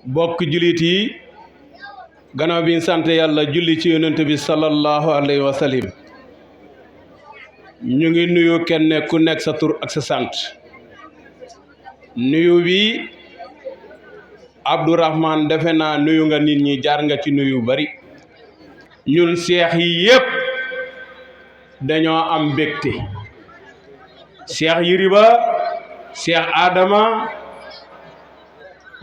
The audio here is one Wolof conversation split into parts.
bokk jullit yi gannaaw bi ñu sant yàlla julli ci yonent bi sallallahu alayhi wa sallam ñu ngi nuyu kenn ku nekk sa tur ak sa sant nuyu bi Abdourahman defe naa nuyu nga nit ñi jaar nga ci nuyu bari ñun seex yi yépp dañoo am mbégte seex Yiriba seex Adama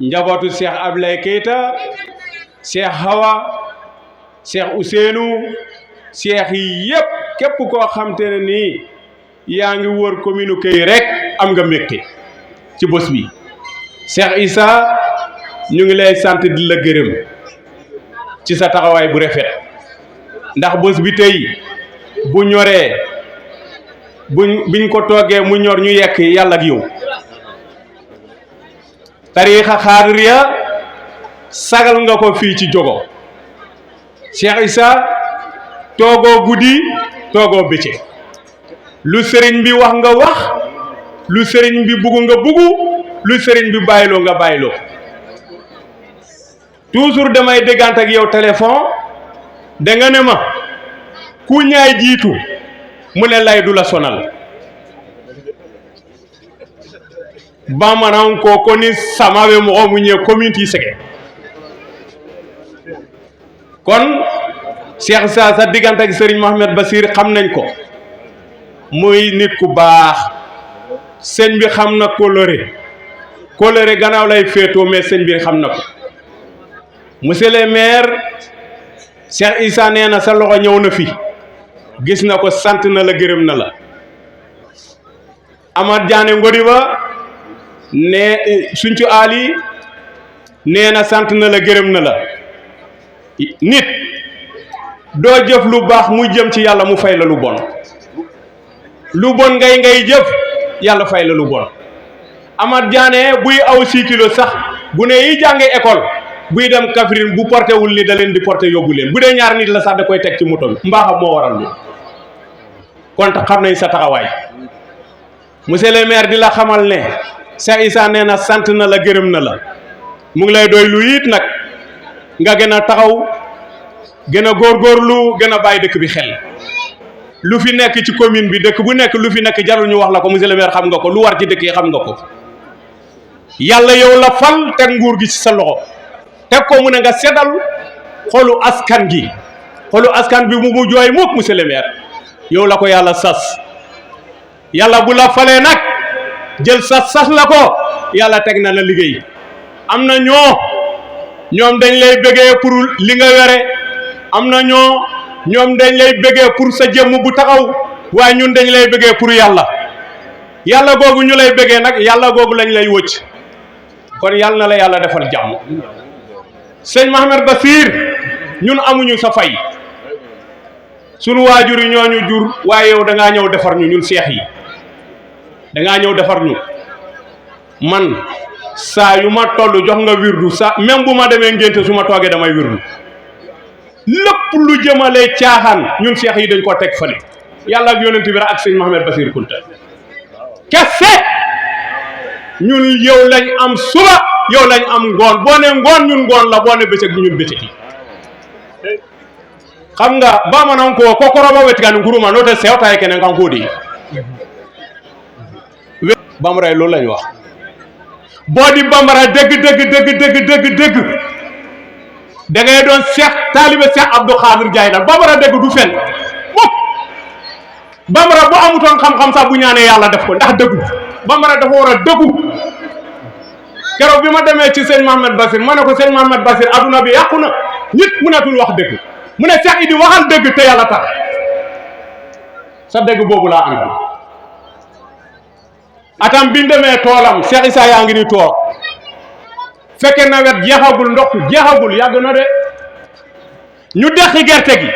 njabootu seex Ablaye Keita seex Hawa seex Ousseynou seex yi yépp képp koo xam te ne nii yaa ngi wër commune Kay rek am nga mbégte ci bés bi seex Issa ñu ngi lay sant di la gërëm ci sa taxawaay bu rafet ndax bés bi tey bu ñoree biñ ko toogee mu ñor ñu yekk yàlla ak yow tariixa xaadiriya sagal nga ko fii ci Diogo Cheikh Issa toogoo guddi toogoo bëccëg lu sëriñ bi wax nga wax lu sëriñ bi bugg nga bugg lu sëriñ bi bàyyiloo nga bàyyiloo toujours damay déggante ak yow téléphone da nga ne ma ku ñaay jiitu mu ne lay du la sonal bamanan ko koni samawe mo mu ñe community sege kon Cheikh Issa sa diggante ak Serigne Mohamed Basir xam nañ ko muy nit ku baax sëñ bi xam na coloré gannaaw lay féetoo mais sëñ bi xam na ko monsieur le maire Cheikh Issa nee na sa loxo ñëw na fi gis na ko sant na la gërëm na la Amad Diané ngodi ba ne suñcu ali nee na sant na la gërëm na la nit doo jëf lu baax muy jëm ci yàlla mu fay la lu bon ngay jëf yàlla fay la lu bon Amad Diané buy aw 6 kilos sax bu ne yi jànge école buy dem Kaffrine bu porté wul ni da leen di porté yóbbu leen bu dee ñaar nit la sax da koy teg ci moto bi mbaaxam moo waral lu kon xam nañ sa taxawaay monsieur le maire di la xamal ne Cheikh Issa nee na sant na la gërëm na la mu ngi lay doy lu it nag nga gën a taxaw gën a góorgóorlu gën a bàyyi dëkk bi xel lu fi nekk ci commune bi dëkk bu nekk lu fi nekk jarul ñu wax la ko monsieur le maire xam nga ko lu war ci dëkk yi xam nga ko yàlla yow la fal teg nguur gi ci sa loxo teg ko mu ne nga seddal xolu askan bi mu jooy mukk monsieur le maire yow la ko yàlla sas yàlla bu la falee nag jël sas la ko yàlla teg na la liggéey am na ñoom dañ lay bëggee pour li nga were am na ñoom dañ lay bëggee pour sa jëmm bu taxaw waaye ñun dañ lay bëggee pour yàlla googu ñu lay bëggee nag yàlla googu lañ lay wëcc kon yàlla na la yàlla defal jàmm sëñ Mohamed Basir ñun amuñu sa fay sunu waajur yi ñooñu jur waaye yow da ngaa ñëw defar ñu ñun seex yi da ngaa ñëw defar ñu man saa yu ma toll jox nga wirdu sa même bu ma demee ngénte su ma toogee damay wirdu lépp lu jëmale caaxaan ñun seex yi dañ ko teg fële yàlla ak yonent bi ak sëñ Mohamed Basir Kunta kese ñun yow lañ am suba yow lañ am ngoon boo ne ngoon ñun ngoon la boo ne bëccëg ñun bëccëg yi xam nga bamanan ko kokoroba wetigani nguruma note sewtaye kenen kan koodi bambara loolu lañ wax boo di bambara dëgg da ngay doon Cheikh taalibe Cheikh Abdou Khadir Jaay nag bambara dëgg du fen mukk bambara bu amutoon xam-xam sax bu ñaanee yàlla def ko ndax dëggu bambara dafa war a dëggu keroog bi ma demee ci sëñ Mohamed Basir ma ne ko sëñ Mohamed Basir adduna bi yàqu na nit mënatul wax dëgg mu ne Cheikh Idi waxal dëgg te yàlla tax sa dëgg boobu laa àndal atam bi demee toolam Cheikh Issa yaa ngi ni toog fekke nawet jeexagul ndox jeexagul yàgg na de ñu deqi gerte gi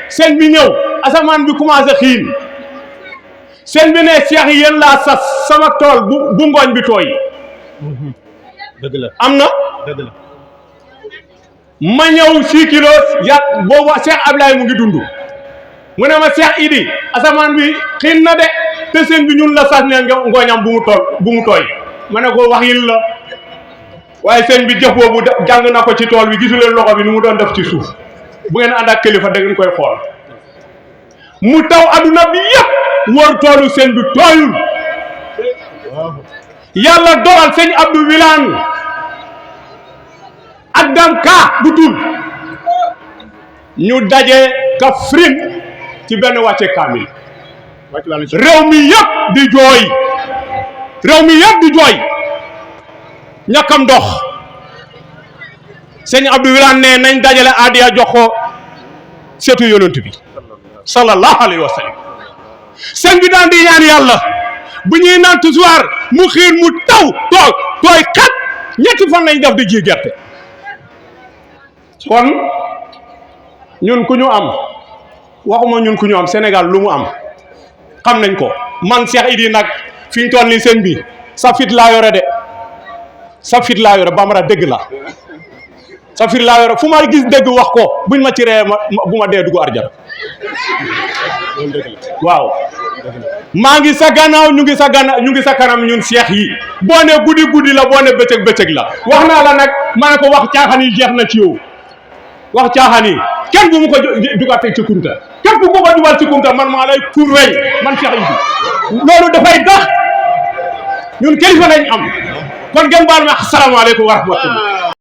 sëñ bi ñëw asamaan bi commencé xiin sëñ bi ne Cheikh yi yéen laa sas sama tool bu ngooñ bi tooy dëgg la am na dëgg la ma ñëw 6 kilos boobu Cheikh Ablaye mu ngi dund mu ne ma Cheikh Idi asamaan bi xiin na de te sëñ bi ñun la sas ne ngooñam bu mu tooy ma ne ko wax yin la waaye sëñ bi jëf boobu jàng na ko ci tool bi gisu leen loxo bi ni mu doon def ci suuf bu ngeen ànd ak kilifa da ngeen koy xool mu taw adduna bi yëpp wër toolu sëñ bi tooyul yàlla dogal sëñ Abdou Wilane ak danka bu tul ñu daje Kaffrine ci benn wàcce kaamil réew mi yëpp di jooy ñàkkam ndox sëñ Abdou Wilane ne nañ dajale adiya jox ko seetu yonent bi sallallahu alayhi wa sallam sëñ bi daan di ñaan yàlla bu ñuy naan tusuwaar mu xiir mu taw tooy xat ñetti fan lañ def di ji gerte kon ñun ku ñu am waxuma ñun ku ñu am Sénégal lu mu am xam nañ ko man Cheikh Idi nag fi ñu toll nii sëñ bi sa fit laa yore de sa fit laa yore bambara dëgg la sa fit laa yore fu ma gis dëgg wax ko buñ ma ci ree bu ma dee dugg arjana waaw maa ngi sa gannaaw ñu ngi sa kanam ñun Cheikh yi boo ne guddi la boo ne bëccëg la wax naa la nag ma ne ko wax caaxaan yi jeex na ci yow wax caaxaan yi kenn bu mu ko dugaatee ci kunta képp ku ko dugal ci kunta man maa lay kur wey man Cheikh Idi loolu dafay tax ñun kilifa lañ am kon ngeen baal ma asalaamaaleykum wa rahmatullah